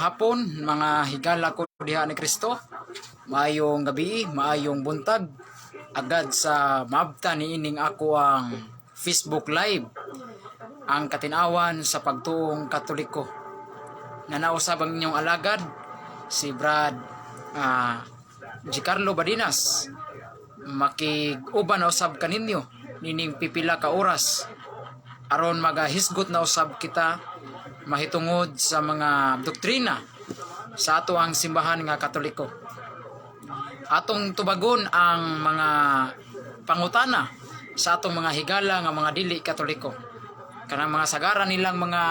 Hapon, mga higala ko diha ni Kristo. Maayong gabi, maayong buntag. Agad sa maabta ni ining ako ang Facebook Live, ang katinawan sa pagtuong Katoliko. Nanausab ang inyong alagad, si Brad Gicarlo Badinas. Makig-uban na usab kaninyo nining pipila ka oras aron magahisgot na usab kita mahitungod sa mga doktrina sa ato ang simbahan nga Katoliko. Atong tubagon ang mga pangutana sa atong mga higala nga mga dili Katoliko. Kanang mga sagara nilang mga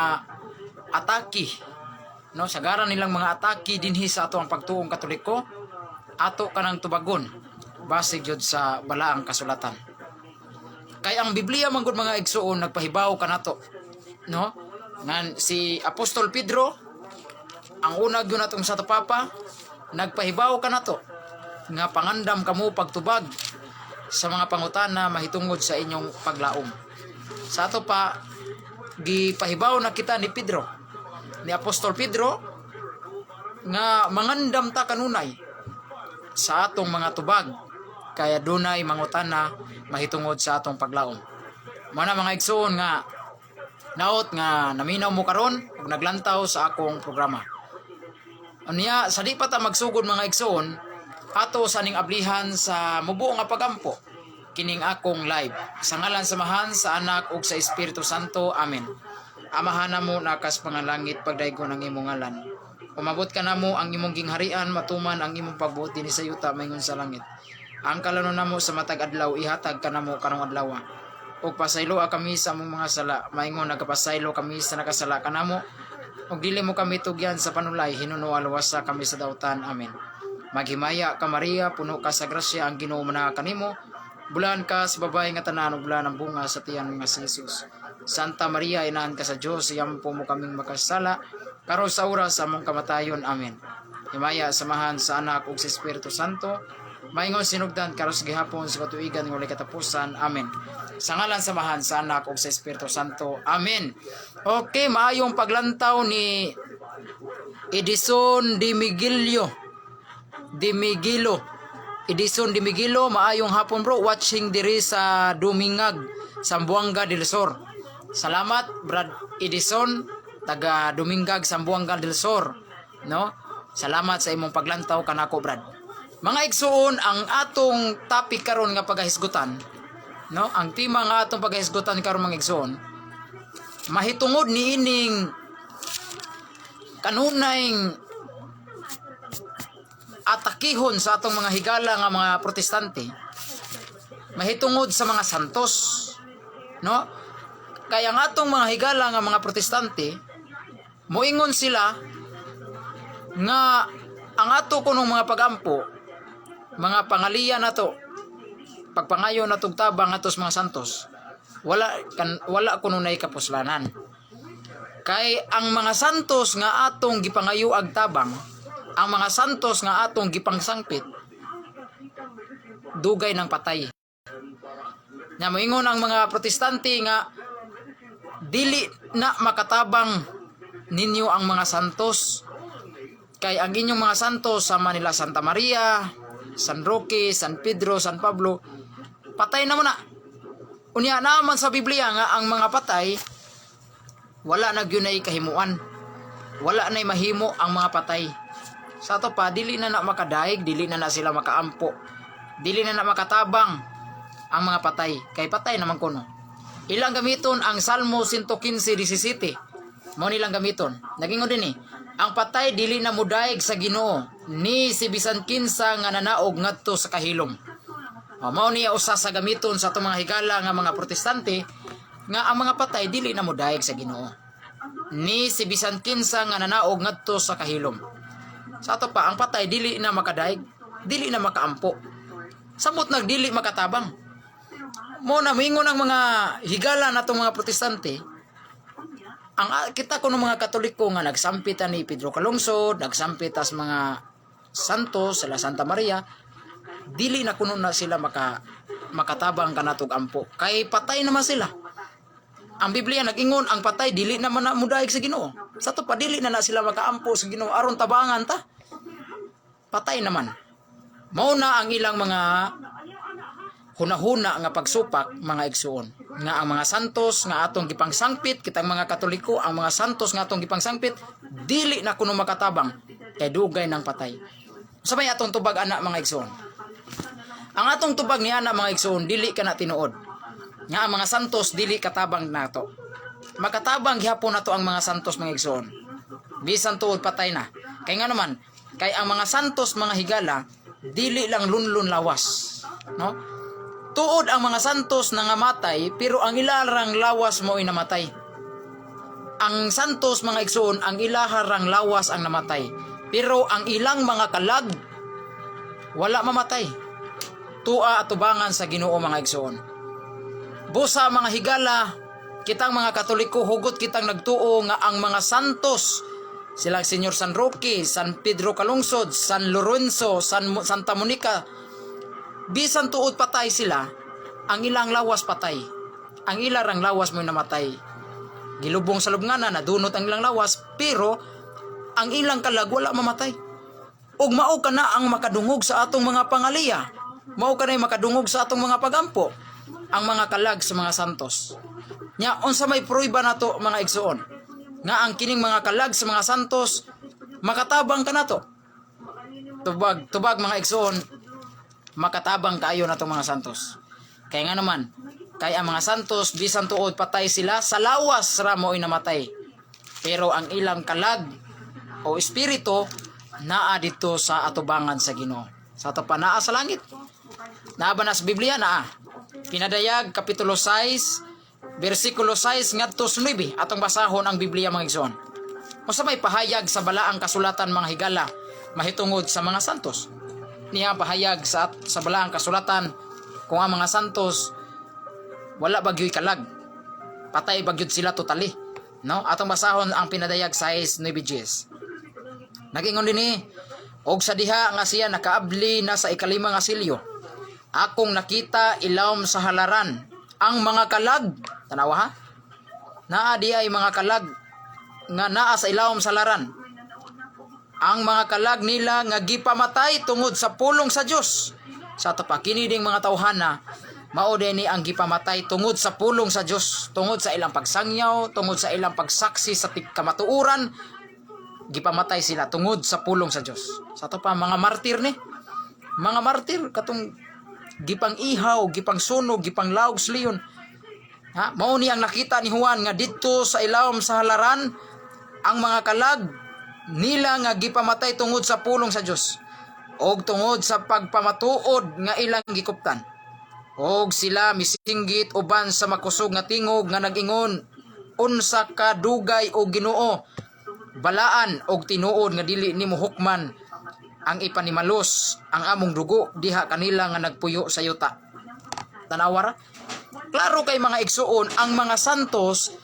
atake, no, sagara nilang mga atake dinhi sa ato ang pagtuong Katoliko, ato kanang tubagon base gyud sa balaang kasulatan. Kay ang Biblia man gud, mga igsuon, nagpahibaw kanato, no? Ngan si Apostol Pedro, ang una gyud natong sa Papa, nagpahibaw kanato nga pangandam kamo pagtubag sa mga pangutana mahitungod sa inyong paglaom. Sa ato pa, gipahibaw na kita ni Pedro, ni Apostol Pedro, nga mangandam ta kanunay sa atong mga tubag kaya dunay mangutana mahitungod sa atong paglaom. Mana, mga igsoon, nga naot nga naminaw mo karon ug naglantaw sa akong programa. Unya, sa di pa ta magsugod, mga igsoon, ato sa ning ablihan sa mubuo nga pagampo kining akong live. Sa ngalan sa Amahan, sa Anak ug sa Espiritu Santo. Amen. Amahan namo nga naa kas pangalangit, pagdaygon ang imong ngalan. Umabot ka namo ang imong gingharian, matuman ang imong pagbuot dinhi sa yuta maingon sa langit. Ang kalanon namo sa matag adlaw ihatag kanamo karong adlaw. Ug pasayloa kami sa among mga sala, maingon nagapasaylo kami sa nakasala kanamo. Ug dili mo kami tugyan sa panulay, hinunoa luwasa kami sa dautan. Amen. Maghimaya ka, Maria, puno ka sa grasya, ang Ginoo naa kanimo. Bulan ka sa babae nga tanan ug bulan ang bunga sa tiyan nga si Jesus. Santa Maria, inahan ka sa Dios, iyampo mo kaming makasala, karon sa oras sa among kamatayon. Amen. Himaya sa Amahan, sa Anak ug sa Espiritu Santo, maingon sinugdan karon sa gihapon sa katuigan nga walay katapusan. Amen. Sa ngalan sa Amahan, sa Anak ug sa Espiritu Santo. Amen. Okay, maayong paglantaw ni Edison Di Miguelio. Di Miguelo. Edison Di Miguelo, maayong hapon, bro. Watching diri sa Dumingag, Zamboanga del Sur. Salamat, Brad Edison, taga Dumingag, Zamboanga del Sur. No? Salamat sa imong paglantaw kanako, Brad. Mga igsuon, ang atong topic karon nga pagahisgutan, no? Ang tema nga atong pagahisgutan karon, mga igsuon, mahitungod niining kanunay atakihon sa atong mga higala nga mga Protestante mahitungod sa mga santos, no? Kaya ang atong mga higala nga mga Protestante, moingon sila nga ang ato kunong mga pagampo, mga pangaliya nato, pagpangayo natog tabang atos mga santos, wala kan, wala kuno nay kapuslanan, kay ang mga santos nga atong gipangayo ag tabang, ang mga santos nga atong gipangsangpit, dugay ng patay na. Moingon ang mga Protestante nga dili na makatabang ninyo ang mga santos kay ang inyong mga santos sama nila Santa Maria, San Roque, San Pedro, San Pablo, patay na mo na. Unya naman sa Biblia nga ang mga patay wala na gyud nay kahimuan. Wala na'y mahimo ang mga patay. Sa ato pa, dili na na makadaig, dili na na sila makaampo. Dili na na makatabang ang mga patay. Kay patay naman kuno. Ilang gamiton ang Salmo 115:17. Mao nilang gamiton. Nagingon din eh, ang patay dili na mudaig sa Ginoo ni si bisan kinsa nga nanaog ngadto sa kahilom. O, mao niya usa sa gamiton sa atong mga higala nga mga Protestante nga ang mga patay dili na mudaig sa Ginoo ni si bisan kinsa nga nanaog ngadto sa kahilom. Sa ato pa, ang patay dili na makadaig, dili na makaampo. Samot nagdili makatabang. Mo na moingon ang mga higala natong mga Protestante, ang kita kuno mga Katoliko nga nagsampit ni Pedro Calungsod, nagsampit tas mga santos, sila Santa Maria, dili na kuno na sila makatabang kanatog ampo. Kay patay naman sila. Ang Biblia nag-ingon ang patay dili na man na mudaig sa Ginoo. Sa ato pa, dili na na sila makaampo sa Ginoo aron tabangan ta. Patay naman. Mao na ang ilang mga hunahuna nga pagsupak, mga igsuon, nga ang mga santos nga atong gipangsangpit, kitang mga Katoliko, ang mga santos nga atong gipangsangpit dili na kuno makatabang kay dugay nang patay. Unsa may atong tubag ana, mga igsuon? Ang atong tubag ni ana, mga igsuon, dili kana tinuod nga ang mga santos dili katabang nato. Makatabang gihapon nato ang mga santos, mga igsuon, bisan tuod patay na. Kay nga naman, kay ang mga santos, mga higala, dili lang lunlun lawas, no? Tuod ang mga santos nangamatay, pero ang ilarang lawas mo'y namatay. Ang santos, mga igsoon, ang ilaharang lawas ang namatay. Pero ang ilang mga kalag wala mamatay. Tua atubangan sa Ginoo, mga igsoon. Busa, mga higala, kitang mga Katoliko, hugot kitang nagtuo nga ang mga santos, silang Senyor San Roque, San Pedro Calungsod, San Lorenzo, Santa Monica, bisan tuod patay sila, ang ilang lawas patay. Ang ilarang lawas mo'y namatay. Gilubong sa lubngana, nadunot ang ilang lawas, pero ang ilang kalag wala mamatay. Ug mao ka na ang makadungog sa atong mga pangaliya. Mao ka na makadungog sa atong mga pagampo. Ang mga kalag sa mga santos. Nya unsa may prueba nato, mga igsuon, nga ang kining mga kalag sa mga santos makatabang kanato? Tubag, tubag, mga igsuon, makatabang kaayo natong mga santos. Kaya nga naman, kay ang mga santos, bisan tuod patay sila, sa lawas ra mo'y namatay. Pero ang ilang kalag o espiritu naa dito sa atubangan sa Ginoo. Sa ato pa, naa sa langit. Naa ba na sa Biblia? Naa. Pinadayag kapitulo 6 bersikulo 6 ngadto sa 9. Atong basahon ang Biblia, mga igsoon. Unsa may pahayag sa balaang kasulatan, mga higala, mahitungod sa mga santos? Niya pahayag sa balaang kasulatan kung ang mga santos wala ba gyoy kalag, patay ba gyud sila totally, no? Atong basahon ang Pinadayag 6 9 Gs. Nagingon dinhi, "Og sa diha nga siya nakaabli na sa ikalima nga selyo, akong nakita ilawom sa halaran ang mga kalag." Tanawa ha, naa di ay mga kalag nga naa sa ilawom sa halaran, "ang mga kalag nila nga gipamatay tungod sa pulong sa Dios." Sa ato pa, kini ding mga tawhana mao din ni ang gipamatay tungod sa pulong sa Dios, tungod sa ilang pagsangyaw, tungod sa ilang pagsaksi sa kamatuoran. Gipamatay sila tungod sa pulong sa Dios. Sa ato pa, mga martir ni, mga martir katong gipang ihaw, gipang sunog, gipang lawg sa leon. Ha, mao ni ang nakita ni Juan nga didto sa ilawom sa halaran ang mga kalag nila nga gipamatay tungod sa pulong sa Dios og tungod sa pagpamatuod nga ilang gikuptan. Og sila misinggit uban sa makusog nga tingog nga nag-ingon, "Unsa ka dugay, o Ginoo, balaan og tinuod, nga dili nimo hukman ang ipanimalos ang among dugo diha kanila nga nagpuyo sa yuta?" Tanawa ra. Klaro kay, mga igsuon, ang mga santos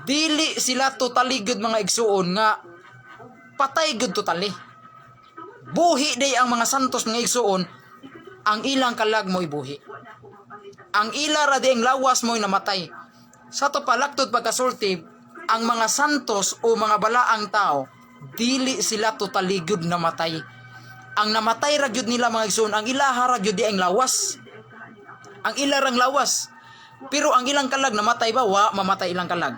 dili sila totally gud, mga igsuon, nga patay gud totally. Buhi day ang mga santos, mga igsuon, ang ilang kalag mo'y buhi. Ang ila ra di ang lawas mo'y namatay. Sa ato pa, laktod pagkasulti, ang mga santos o mga balaang tao, dili sila totally gud namatay. Ang namatay ra gyud nila, mga igsuon, ang ilaha ra gyud di ang lawas. Ang ilarang lawas. Pero ang ilang kalag namatay ba? Wa mamatay ilang kalag.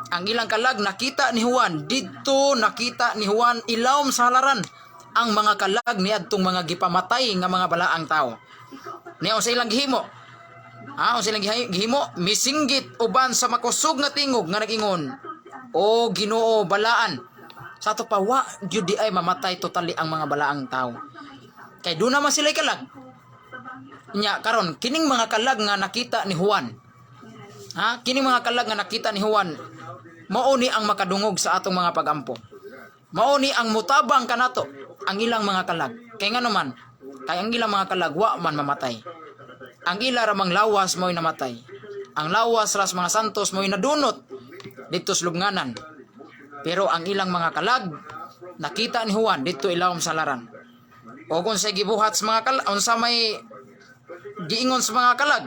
Ang ilang kalag nakita ni Juan didto, nakita ni Juan ilawom sa halaran ang mga kalag niadtong mga gipamatay nga mga balaang tao. Niya unsa ilang gihimo? Ah, unsa ilang gihimo? Misinggit uban sa makusog nga tingog nga nag-ingon, "O Ginoo, balaan." Sa ato pa, wa gyud di ay mamatay totally ang mga balaang tao. Kay doon naman sila kalag. Nya karon, kining mga kalag nga nakita ni Juan. Ha? Kining mga kalag nga nakita ni Juan mao ni ang makadungog sa atong mga pagampo. Mao ni ang mutabang kanato, ang ilang mga kalag. Kay nga naman, kay ang ilang mga kalag wa man mamatay. Ang ila ramang lawas mo'y namatay. Ang lawas ras mga santos mo'y nadunot didto sa lubnganan. Pero ang ilang mga kalag nakita ni Juan didto ilawom sa halaran. O kung sa gibuhat sa mga kalag, unsa may giingon sa mga kalag?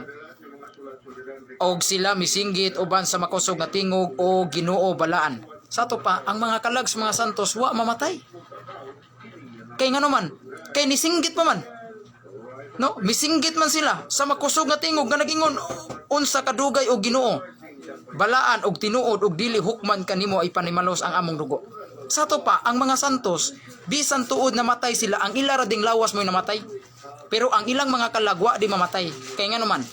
Og sila misinggit uban sa makusog nga tingog, "O Ginoo, balaan." Sa ato pa, ang mga kalag sa mga santos wa mamatay. Kay ngano man? Kay nisinggit pa man. No, misinggit man sila sa makusog nga tingog nga nagingon, "Unsa kadugay, o Ginoo, balaan og tinuod, og dili hukman kanimo ay panimalos ang among dugo?" Sa ato pa, ang mga santos, bisan tuod namatay sila, ang ila ra ding lawas mo'y namatay. Pero ang ilang mga kalag wa di mamatay. Kay ngano man?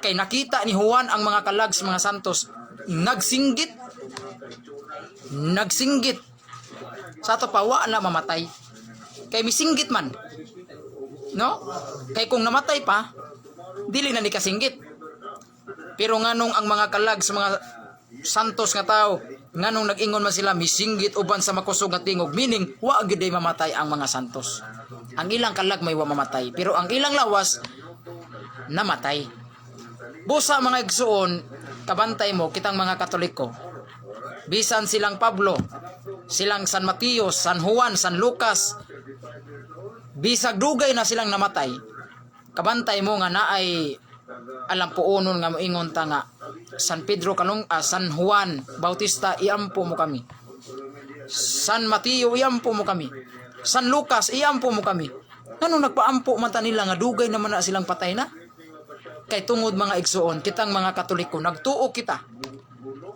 Kay nakita ni Juan ang mga kalag sa mga santos nagsinggit. Nagsinggit. Sa ato pa, wa na mamatay. Kay misinggit man. No? Kay kung namatay pa, dili na ni kasinggit. Pero nganong ang mga kalag sa mga santos nga tao, nganong nag-ingon man sila, misinggit uban sa makusog nga tingog, meaning wa gyud ay mamatay ang mga santos. Ang ilang kalag may wa mamatay, pero ang ilang lawas namatay. Busa, mga igsuon, kabantay mo kitang mga Katoliko. Bisan silang Pablo, silang San Mateo, San Juan, San Lucas, bisag dugay na silang namatay. Kabantay mo nga naay alampuonon nga moingon ta nga, "San Pedro kalong San Juan Bautista, iampo mo kami. San Mateo, iampo mo kami. San Lucas, iampo mo kami." Ngano nagpaampo man ta nila nga dugay naman na silang patay na? Kay tungod, mga igsuon, kitang mga Katoliko nagtuo kita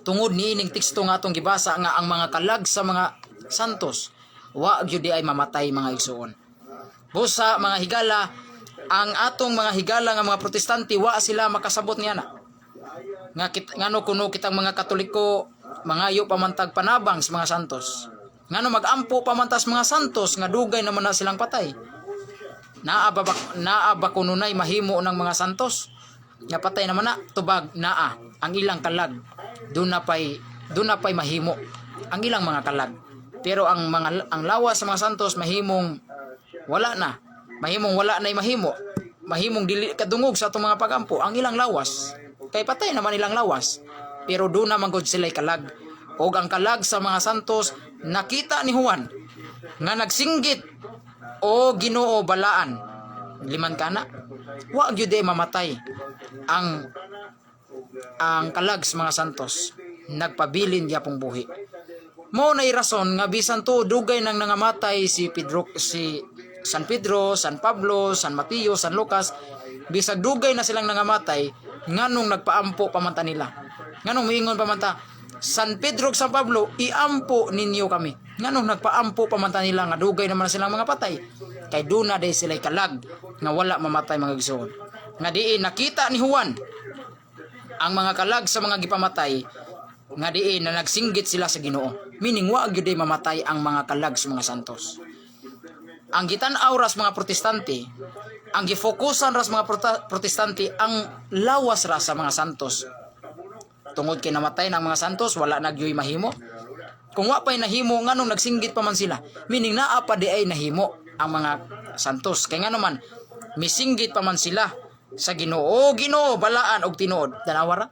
tungod niining teksto nga atong gibasa nga ang mga kalag sa mga santos wa gyud ay mamatay, mga igsuon. Busa, mga higala, ang atong mga higala nga mga Protestante wa sila makasabot niya na. Nga kit, ngano kuno kitang mga Katoliko mangayo pamantag panabang sa mga santos? Ngano magampo pamantas mga santos nga dugay naman na silang patay? Naa ba kununay mahimo ng mga santos? Nga patay naman na. Tubag, naa ang ilang kalag. Doon na pay mahimo ang ilang mga kalag. Pero ang lawas sa mga santos mahimong wala na. Mahimong wala na mahimo. Mahimong dili kadungog sa atong mga pagampo ang ilang lawas. Kay patay naman ilang lawas. Pero doon na manggod sila'y kalag. Og ang kalag sa mga santos nakita ni Juan nga nagsinggit, "O Ginoo, balaan." Liman kana. Wa gyud ay mamatay ang kalag sa mga santos. Nagpabilin gyapong buhi. Mo nay rason nga bisan to dugay nang nangamatay si Pedro, si San Pedro, San Pablo, San Mateo, San Lucas, bisag dugay na silang nangamatay, nganong nagpaampo pa man ta nila? Nganong miingon pa man ta, "San Pedro ug San Pablo, iampo ninyo kami"? Nganong nagpaampo pa man ta nila nga dugay naman na silang mga patay? Kay duna day sila'y kalag nga wala mamatay, mga igsoon. Nga diin nakita ni Juan ang mga kalag sa mga gipamatay nga diin na nagsinggit sila sa Ginoo. Meaning wa gyud ay mamatay ang mga kalag sa mga santos. Ang gitan-aw ras mga Protestante, ang gifokusan ras mga Protestante ang lawas ra sa mga santos. Tungod kay namatay ng mga santos, wala na gyuy mahimo. Kung wa pa'y nahimo, nganong nagsinggit pa man sila? Meaning naa pa di ay nahimo ang mga santos. Kay nga naman, misinggit pa man sila sa Ginoo. "O Ginoo, balaan og tinuod." Tanawa ra.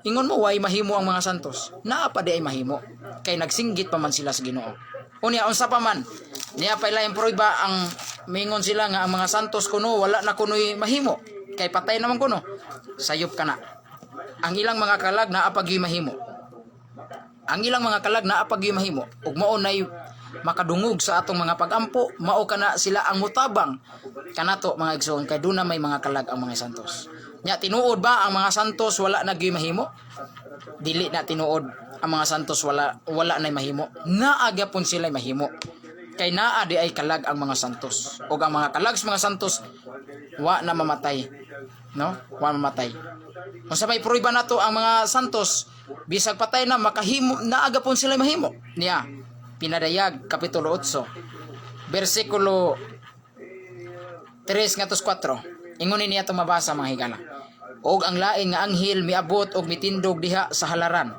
Ingon mo way mahimo ang mga santos. Naa pa di ay mahimo. Kay nagsinggit pa man sila sa Ginoo. Unya, unsa pa man? Niya pa ilang prueba ang mingon sila nga ang mga santos kuno wala na kunoy mahimo. Kay patay naman kuno. Sayop ka na. Ang ilang mga kalag naa pa gyuy mahimo. Ang ilang mga kalag naa pa gyuy mahimo. Ug mao nay makadungog sa atong mga pagampo, mao kana sila ang mutabang kanato, mga igsoon, kay duna may mga kalag ang mga santos. Nya tinuod ba ang mga santos wala na gyuy mahimo? Dili na tinuod ang mga santos wala na mahimo. Naa gyapon sila mahimo. Kay naa di ay kalag ang mga santos. Ug ang mga kalag sa mga santos wa na mamatay. No? Wa mamatay. Unsa may prueba nato ang mga santos bisag patay na makahimo, naa gapon sila mahimo? Niya Pinadayag kapitulo 8 bersikulo 3 ngadto 4. Ingon niya itong mabasa, mga higala. "Og ang lain nga anghel miabot og mitindog diha sa halaran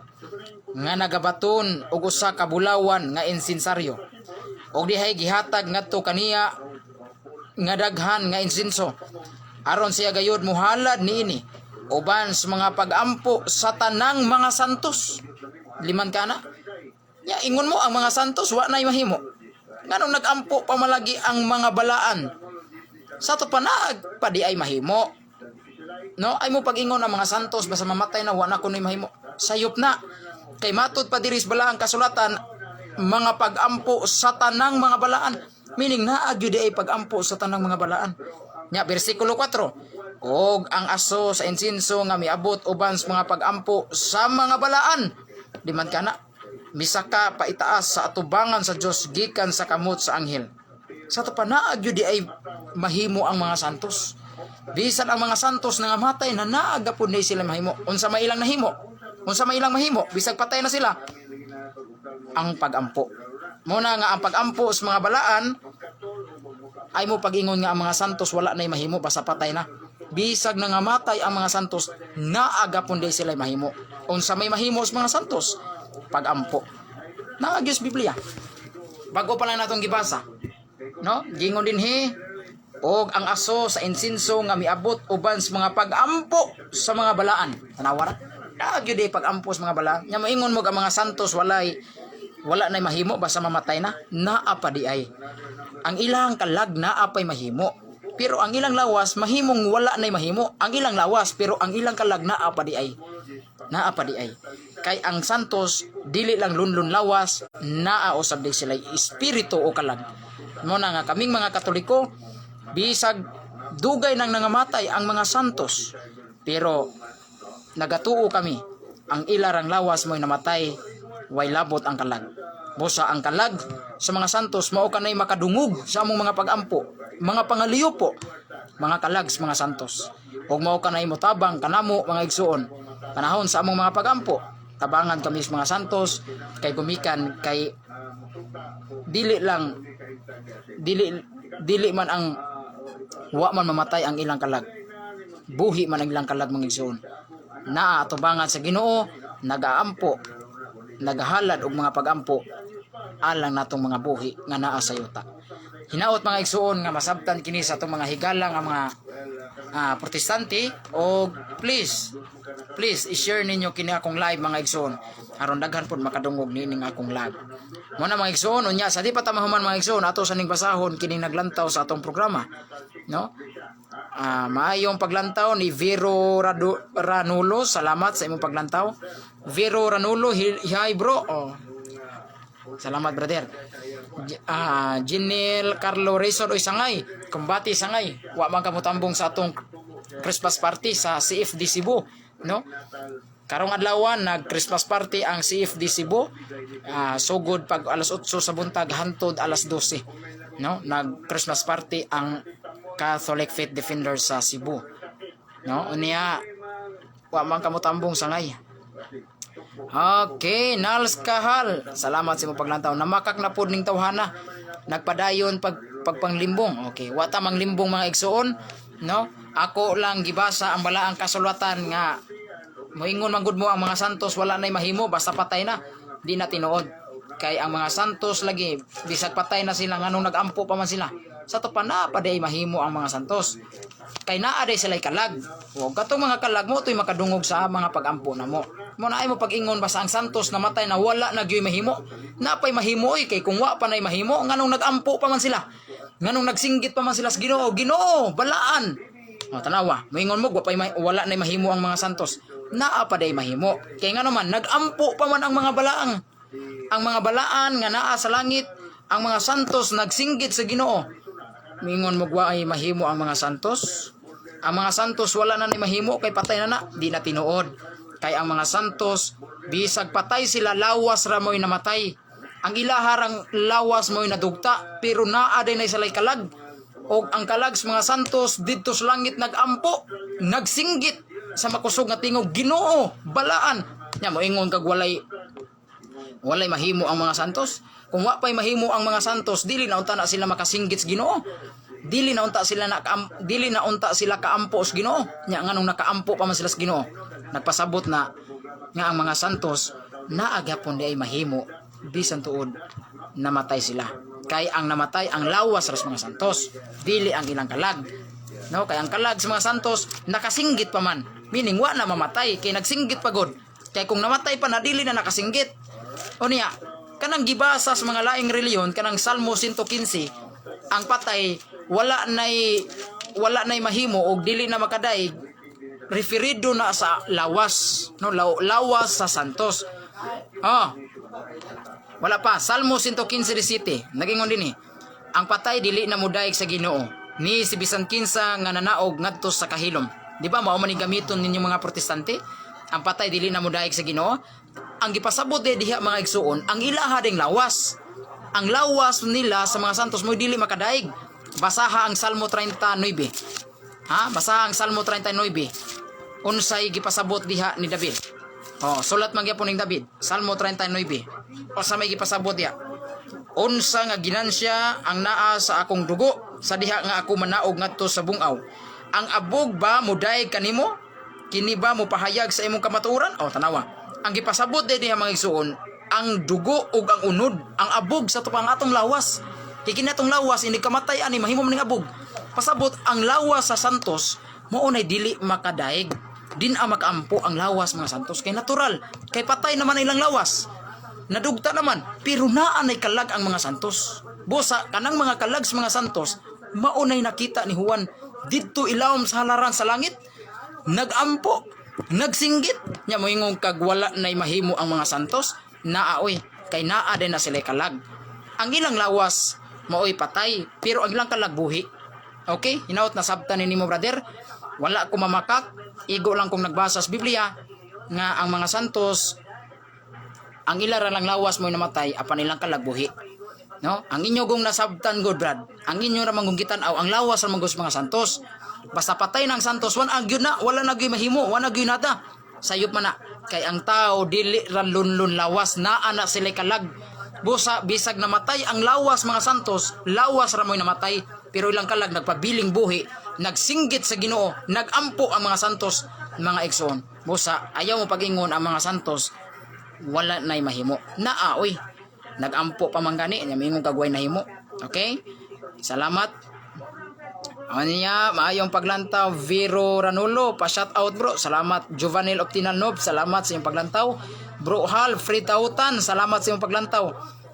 nga nagabaton og usa ka bulawan nga insensaryo. Og dihay gihatag ngadto kaniya nga daghan nga insenso aron siya gayud muhalad niini uban sa mga pagampo sa tanang mga santos." Liman kana. Ya, ingon mo ang mga santos wa nay mahimo. Nganong nagampo pa malagi ang mga balaan? Sa ato pa, naa pa di ay mahimo. No, ay mo pag-ingon ang mga santos basta mamatay na, wa na kuno'y mahimo. Sayop na. Kay matud pa diri sa balaang kasulatan, mga pag-ampo sa tanang mga balaan. Meaning naa gyud ay pag-ampo sa tanang mga balaan. Nya bersikulo 4. Og ang aso sa insinso nga miabot uban sa mga pag-ampo sa mga balaan. Di man kana misaka paitaas sa atubangan sa Dios gikan sa kamot sa anghel. Sa ato pa, naa gyud ay mahimo ang mga santos. Bisan ang mga santos nga matay na, naa gapon na sila mahimo. Unsa may ilang nahimo? Unsa may ilang mahimo? Bisag patay na sila. Ang pagampo. Muna nga ang pagampo sa mga balaan ay mo pag-ingon nga ang mga santos wala na mahimo basta patay na. Bisag nangamatay ang mga santos, naa gapon day sila mahimo. Unsa may mahimo sa mga santos? Pagampo. Naa gyud sa Biblia. Bago pa lang natong gibasa. No? Gingon dinhi, og ang aso sa insinso nga miabot uban sa mga pag-ampo sa mga balaan. Tanawa ra. Naa gyud ay pag-ampo sa mga balaan. Nya moingon mo ang mga santos wala nay mahimo basta mamatay na, naa pa di ay. Ang ilang kalag naa pay mahimo. Pero ang ilang lawas mahimong wala nay mahimo. Ang ilang lawas, pero ang ilang kalag naa pa di ay. Naa pa di ay. Kay ang santos dili lang lunlun lawas, naa usab di sila espiritu o kalag. Mo na nga kaming mga Katoliko, bisag dugay nang nangamatay ang mga santos, pero nagatuo kami ang ilarang lawas mo'y namatay, way labot ang kalag. Busa ang kalag sa mga santos mao kanay makadungog sa among mga pagampo, mga pangaliyo po, mga kalag sa mga santos. Ug mao kanay motabang kanamo, mga igsuon, panahon sa among mga pagampo, tabangan kami sa mga santos kay gumikan kay dili lang dili dili man ang wa man mamatay ang ilang kalag, buhi man ang ilang kalag, mga igsuon, naa atubangan sa Ginoo, nagaampo, nagahalad og mga pagampo alang natong mga buhi nga naa sa yuta. Hinaot, mga igsuon, nga masabtan kini sa atong mga higala nga mga Protestante, og please, please i-share ninyo kini akong live, mga igsuon, aron daghan pod makadungog nining akong live. Mo na, mga igsuon. Unya sa di pa ta mahuman, mga igsuon, ato sa ning basahon kining naglantaw sa atong programa, no? Maayong paglantaw ni Vero Ranulo. Salamat sa imong paglantaw. Vero Ranulo, hi bro. Oh. Salamat, brother. Jinel Carlo Rayson, oy sangay. Kumbati sangay. Wa man ka motambong sa atong Christmas party sa CFD Cebu, no? Karong adlaw nag Christmas party ang CFD Cebu. Sugod pag alas 8 sa buntag hantod alas 12. No? Nag Christmas party ang Catholic Faith Defenders sa Cebu. No? Unya wa man ka motambong, sangay. Okay, Nals Kahal. Salamat sa imong paglantaw. Namakak na pod ning tawhana. Nagpadayon pag pagpanglimbong. Okay, wa ta manglimbong, mga igsuon, no? Ako lang gibasa ang balaang kasulatan nga moingon man gud mo ang mga santos wala nay mahimo basta patay na. Di na tinuod. Kay ang mga santos lagi bisag patay na sila, nganong nagampo pa man sila? Sa to pa, naa pa day mahimo ang mga santos. Kay naa day sila'y kalag. O katong mga kalag mo to'y makadungog sa mga pagampo na mo. Mo na ay mo pag-ingon basta ang santos namatay na, wala na gyuy mahimo. Napay mahimo oy, kay kung wa pa nay mahimo, nganong nagampo pa man sila? Nganong nagsinggit pa man sila sa Ginoo? Ginoo, balaan. O tanawa, moingon mo wa pay wala nay mahimo ang mga santos. Naa pa day mahimo. Kay ngano man nagampo pa man ang mga balaang. Ang mga balaan nga naa sa langit, ang mga santos nagsinggit sa Ginoo. Mingon mo wa ay mahimo ang mga santos. Ang mga santos wala na ni mahimo kay patay na na, di na tinuod. Kay ang mga santos bisag patay sila, lawas ra mo'y namatay. Ang ilaharang lawas mo'y nadugta, pero naa day na sila'y kalag. Og ang kalag sa mga santos didto sa langit nagampo, nagsinggit sa makusog nga tingog, "Ginoo, balaan." Nya moingon kag walay mahimo ang mga santos. Kung wa pay mahimo ang mga santos, dili na unta na sila makasinggit sa Ginoo. Dili na unta sila kaampo sa Ginoo. Nya nganong nakaampo pa man sila sa Ginoo? Nagpasabot na nga ang mga santos naa gyapon di ay mahimo bisan tuod namatay sila. Kay ang namatay ang lawas ra sa mga santos, dili ang ilang kalag. No, kay ang kalag sa mga santos nakasinggit pa man. Meaning wa na mamatay kay nagsinggit pa god. Kay kung namatay pa na, dili na nakasinggit. O niya, kanang gibasa sa mga laing reliyon, kanang Salmo 115, ang patay wala nay mahimo og dili na makadaig. Referido na sa lawas, no? Lawas sa santos. Oh. Wala pa. Salmo 115:17. Nagingon din eh. Ang patay dili na mudayeg sa Ginoo ni si bisan kinsa nga nanaog ngadto sa kahilom. Di ba mao man ni gamiton ninyong mga Protestante? Ang patay dili na mudayeg sa Ginoo. Ang gipasabot di diha, mga igsuon, ang ilaha ding lawas. Ang lawas nila sa mga santos mo dili makadaig. Basaha ang Salmo 39. Ha? Basaha ang Salmo 39. Unsay gipasabot diha ni David? Oh, sulat man gyapon ning David. Salmo 39. O sa may gipasabot diha? Unsa nga ginansya ang naa sa akong dugo sa diha nga ako manaog ngadto sa bungaw? Ang abog ba mudaig kanimo? Kini ba mo pahayag sa imong kamatuoran? O tanawa. Ang gipasabot diha, mga igsuon, ang dugo ug ang unod, ang abog sa tupang atong lawas. Kay kini atong lawas ini kamatay ani mahimo man ning abog. Pasabot ang lawas sa santos mao nay dili makadaig. Din ang makaampo ang lawas mga santos kay natural, kay patay naman ang ilang lawas, nadugta naman, pero naa nay kalag ang mga santos. Busa kanang mga kalag sa mga santos maunay nakita ni Juan didto ilawom sa halaran sa langit, nagampo, nagsinggit. Nya moingon kag wala nay mahimo ang mga santos. Naa oy, kay naa din na sila kalag. Ang ilang lawas maoy patay, pero ang ilang kalag buhi. Okay, hinaot na sabtan ni nimo, brother. Wala ko mamakak, igo lang kong nagbasa sa Biblia nga ang mga santos, ang ila ra lang lawas mo'y namatay apan ilang kalag buhi, no? Ang inyo gong nasabtan god, brad, ang inyo ra manggong gitan-aw ang lawas ra manggod sa mga santos. Basta patay ng santos, wan ang gyud na, wala na gyud mahimo, wala na gyud nada. Sayop man na kay ang tao dili ra lunlun lawas, naa na sila kalag. Busa bisag namatay ang lawas mga santos, lawas ra mo'y namatay, pero ilang kalag nagpabiling buhi, nagsinggit sa Ginoo, nagampo ang mga santos, mga igsoon. Busa ayaw mo pag-ingon ang mga santos wala na'y mahimo. Naa oy. Nagampo pa man gani, nya moingon kag way nahimo. Okay? Salamat. Ano niya, maayong paglantaw, Vero Ranulo, pa shout out, bro. Salamat. Juvenil Optinal Nob, salamat sa iyong paglantaw. Bro Hal, Free Tautan, salamat sa iyong paglantaw.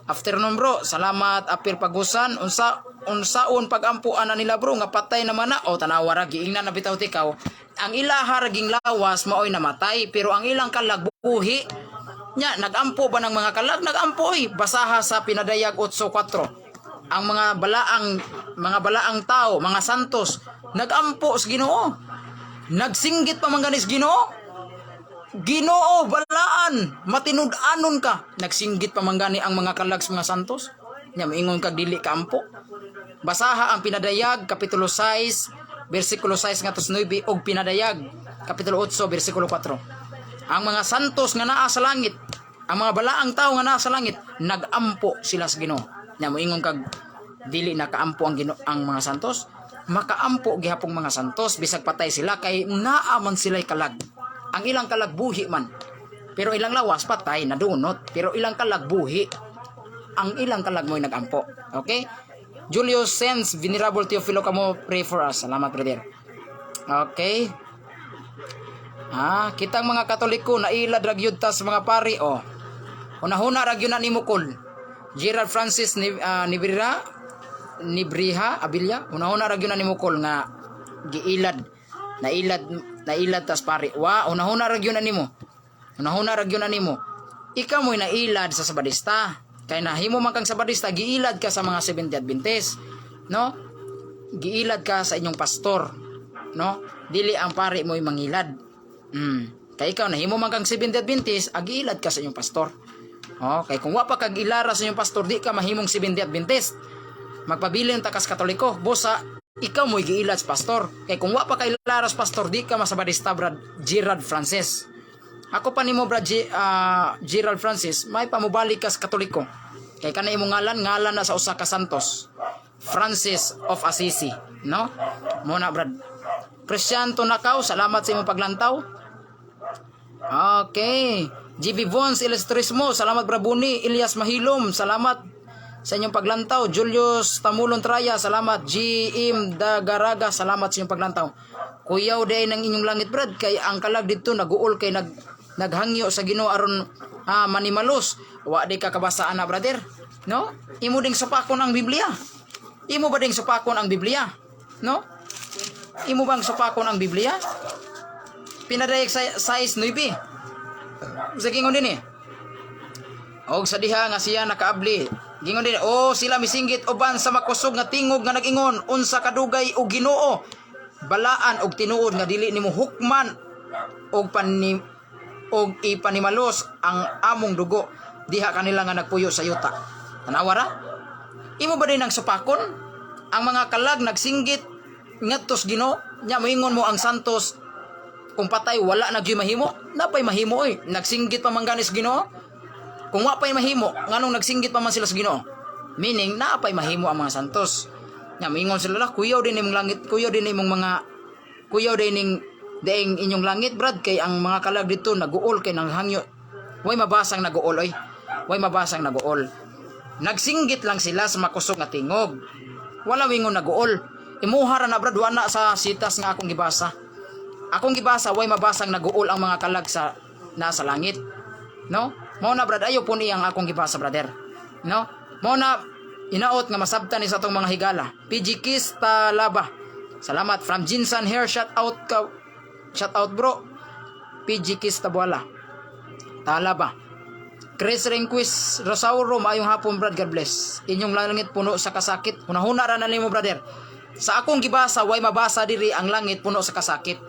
Afternoon, bro, salamat. Apir Pagusan, unsa unsaon pagampuan na nila, bro, nga patay naman na? O tanawa ra, giingnan na bitaw tikaw. Ang ilaha raging lawas maoy namatay, pero ang ilang kalag buhi. Nya, nagampo ba ng mga kalag? Nagampo oy. Basaha sa Pinadayag 8.4. Ang mga balaang tao, mga santos, nagampo sa Ginoo. Nagsinggit pa man gani sa Ginoo. Ginoo, balaan, matinud-anon ka. Nagsinggit pa man gani ang mga kalag sa mga santos. Nya moingon kag dili kaampo. Basaha ang Pinadayag kapitulo 6 bersikulo 6 ngadto sa 9 ug Pinadayag kapitulo 8 bersikulo 4. Ang mga santos nga naa sa langit, ang mga balaang tao nga naa sa langit, nagampo sila sa Ginoo. Nya moingon kag dili nakaampo ang Ginoo, ang mga santos. Makaampo gihapong mga santos bisag patay sila kay naa man sila'y kalag. Ang ilang kalag buhi man. Pero ilang lawas patay, nadunot, pero ilang kalag buhi. Ang ilang kalag mo'y nagampo. Okay? Julius Sens, Venerable Teofilo Camo, pray for us. Salamat, brother. Okay. Ah, kitang mga Katoliko nailad ra gyud ta sa mga pari oh. Hunahuna ra gyud na nimo kol. Gerald Francis ni Nibrira Nibriha Abilia, hunahuna ra gyud na nimo kol nga giilad nailad nailad tas pari. Wa, hunahuna ra gyud na nimo. Hunahuna ra gyud na nimo. Ikaw mo'y nailad sa Sabadista. Kay nahimo man kang Sabadista, giilad ka sa mga Seventh Adventist. No? Giilad ka sa inyong pastor. No? Dili ang pari mo'y mangilad. Kay ikaw nahimo man kang Seventh Adventist, agiilad ka sa inyong pastor. Oh, kay kung wa pa kag ilara sa inyong pastor, di ka mahimong Seventh Adventist. Magpabilin ta kas Katoliko, busa ikaw mo'y giilad sa pastor. Kay kung wa pa ka ilara sa pastor, di ka masabadista, Brad Gerald Francis. Ako pa nimo, Brad Gerald Francis, may pamubalik ka sa Katoliko. Kay kana imong ngalan, ngalan na sa usa ka santos. Francis of Assisi, no? Mo na, Brad. Christian Tunakaw, salamat sa imong paglantaw. Okay. GB Vons Ilustrismo, salamat, Brabuni. Elias Mahilom, salamat sa inyong paglantaw. Julius Tamulon Traya, salamat. GM Dagaraga, salamat sa inyong paglantaw. Kuyaw day ng inyong langit, brad, kay ang kalag dito naguol kay naghangyo sa Ginoo aron manimalos. Wa di ka kabasa ana, brother. No? Imo ding supakon ang Biblia. Imo ba ding supakon ang Biblia? No? Imo bang supakon ang Biblia? Pinadayag sa 6:9. Sa gingon din eh. Og sa diha nga siya nakaabli. Gingon din, oh, sila misinggit uban sa makusog nga tingog nga nag-ingon, unsa kadugay o Ginoo, balaan og tinuod nga dili nimo hukman og ipanimalos ang among dugo diha kanila nga nagpuyo sa yuta. Tanawa ra? Imo ba din ang supakon? Ang mga kalag nagsinggit ngadto sa Ginoo, nya moingon mo ang santos kung patay wala na gyud mahimo, napay mahimo oy. Nagsinggit pa man gani sa Ginoo. Kung wa pay mahimo, nganong nagsinggit pa man sila sa Ginoo? Meaning naa pay mahimo ang mga santos. Nya moingon sila lah, kuyaw din imong langit, kuyaw din imong mga kuyaw din ning daing inyong langit, brad, kay ang mga kalag dito naguol kay nang hangyo. Way mabasang naguol oy. Way mabasang naguol. Nagsinggit lang sila sa makusog nga tingog. Wala wingon naguol. Imuha ra na, brad, wala sa sitas nga akong gibasa. Akong gibasa, way mabasang naguol ang mga kalag sa nasa langit. No? Mao na, brad, ayo puni ang akong gibasa, brother. No? Mao na inaot nga masabtan ni sa atong mga higala. PG Kiss Talaba. Salamat from Jinsan Hair, shout out ka. Shout out, bro. PG Kiss Tabuala. Talaba. Chris Renquist Rosauro, maayong hapon, brad, God bless. Inyong langit puno sa kasakit. Hunahuna ra na nimo, brother. Sa akong gibasa, way mabasa diri ang langit puno sa kasakit.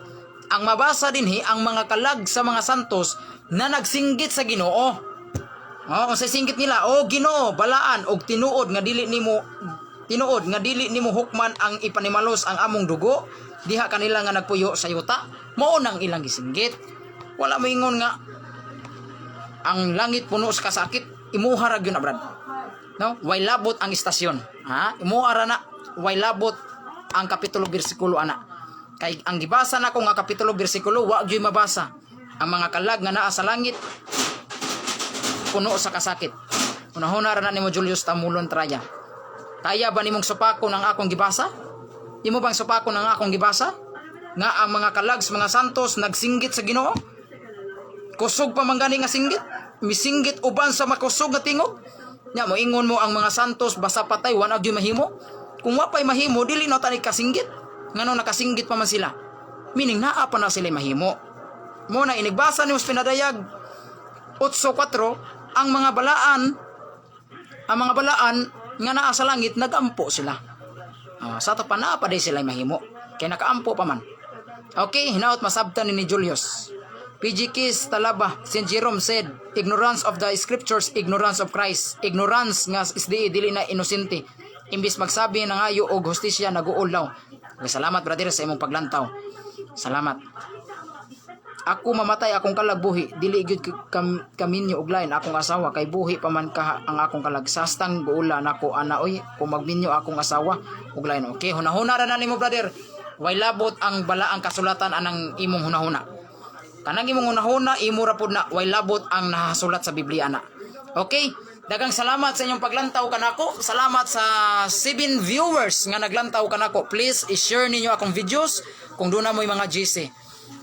Ang mabasa dinhi ang mga kalag sa mga santos na nagsinggit sa Ginoo. Oh, kung sa singgit nila, "O Ginoo, balaan og tinuod nga dili nimo hukman ang ipanimalos ang among dugo diha kanila nga nagpuyo sa yuta." Mao nang ilang gisinggit. Wala moingon nga ang langit puno sa kasakit, imuha ra gyud na, brad. No? Way labot ang istasyon. Ha? Imuha ra na, way labot ang kapitulo bersikulo ana. Kay ang gibasa nako nga kapitulo bersikulo, wa gyud mabasa ang mga kalag nga naa sa langit puno sa kasakit. Unahuna ra na nimo, Julius Tamulon Traya. Kaya ba nimong supakon ang akong gibasa? Imo bang supakon ang akong gibasa? Nga ang mga kalag sa mga santos nagsinggit sa Ginoo? Kusog pa man gani nga singgit? Misinggit uban sa makusog nga tingog? Nya moingon mo ang mga santos basta patay wala gyud mahimo? Kung wa pay mahimo, dili na tani kasinggit. Ngano nakasinggit pa man sila? Meaning naa pa na sila mahimo. Mo na inigbasa ni Pinadayag 8:4, ang mga balaan nga naa sa langit nagampo sila. Ah, sa ato pa naa pa day sila mahimo. Kay nakaampo pa man. Okay, hinaot masabtan ni Julius. PG Kiss Talaba, St. Jerome said, "Ignorance of the scriptures, ignorance of Christ." Ignorance nga SDA, dili na inosente. Imbis magsabi ng ayo og hustisya, naguol daw. Okay, salamat, brother, sa imong paglantaw. Salamat. Ako mamatay, akong kalag buhi, dili gyud kaminyo og lain akong asawa kay buhi pa man ka ang akong kalag, sastang guula nako ana oy kung magminyo akong asawa og lain. Okay, hunahuna ra na nimo, brother. Way labot ang balaang kasulatan anang imong hunahuna. Kanang imong hunahuna, imo ra pud na, way labot ang nahasulat sa Biblia na. Okay? Daghang salamat sa inyong paglantaw kanako. Salamat sa 7 viewers nga naglantaw kanako. Please i-share ninyo akong videos kung doon na mo'y mga GC.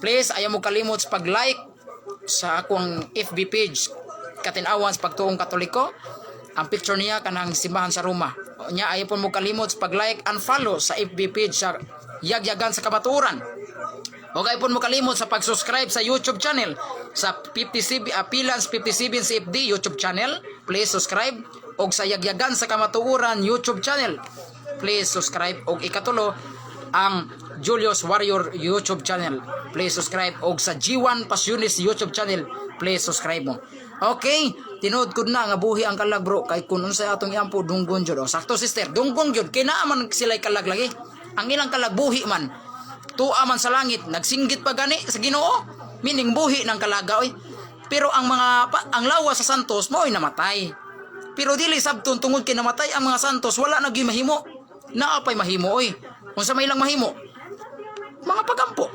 Please ayaw mo kalimot sa pag-like sa akong FB page, Katinawan sa Pagtuong Katoliko. Ang picture niya kanang simbahan sa Roma. Nya ayaw po mo kalimot sa pag-like and follow sa FB page sa Yagyagan sa Kamatuoran. Huwag kayo po mo kalimot sa pag-subscribe sa YouTube channel sa 57 Pilans 57 CFD YouTube channel. Please subscribe og sa Yagyagan sa Kamatuoran YouTube channel. Please subscribe, og ikatulo, ang Julius Warrior YouTube channel. Please subscribe og sa G1 Passionis YouTube channel. Please subscribe mo. Okay, tinuod ko na nga buhi ang kalag, bro, kay kun unsay atong iampo, dunggon jud. Oh, sakto, sister, dunggon jud kay naa man sila kalag lagi. Ang ilang kalag buhi man. Tua man sa langit, nagsinggit pa gani sa Ginoo. Meaning buhi ng kalaga oy. Pero ang mga ang lawas sa santos mao'y namatay. Pero dili sabton tungod kay namatay ang mga santos wala na gyud mahimo. Naa pay mahimo oy. Unsa may ilang mahimo? Mga pagampo.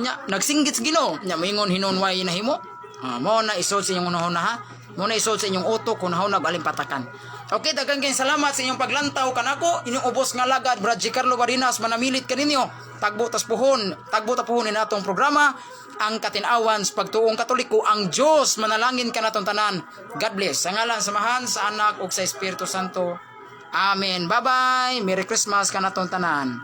Nya nagsinggit sa Ginoo, nya moingon hinon way nahimo. Ah, mo na isod sa inyong hunahuna ha. Mo na isod sa inyong utok hunahuna alimpatakan. Okay, daghang kayong salamat sa inyong paglantaw kanako, inyong ubos nga lagad, Brad G. Carlo Barinas, manamilit kaninyo. Tagbo tas puhon, tagbo ta puhon ni natong programa ang Katinawan sa Pagtuong Katoliko, ang Dios manalangin kanatong tanan. God bless. Sa ngalan sa Amahan, sa Anak ug sa Espiritu Santo. Amen. Bye-bye. Merry Christmas kanatong tanan.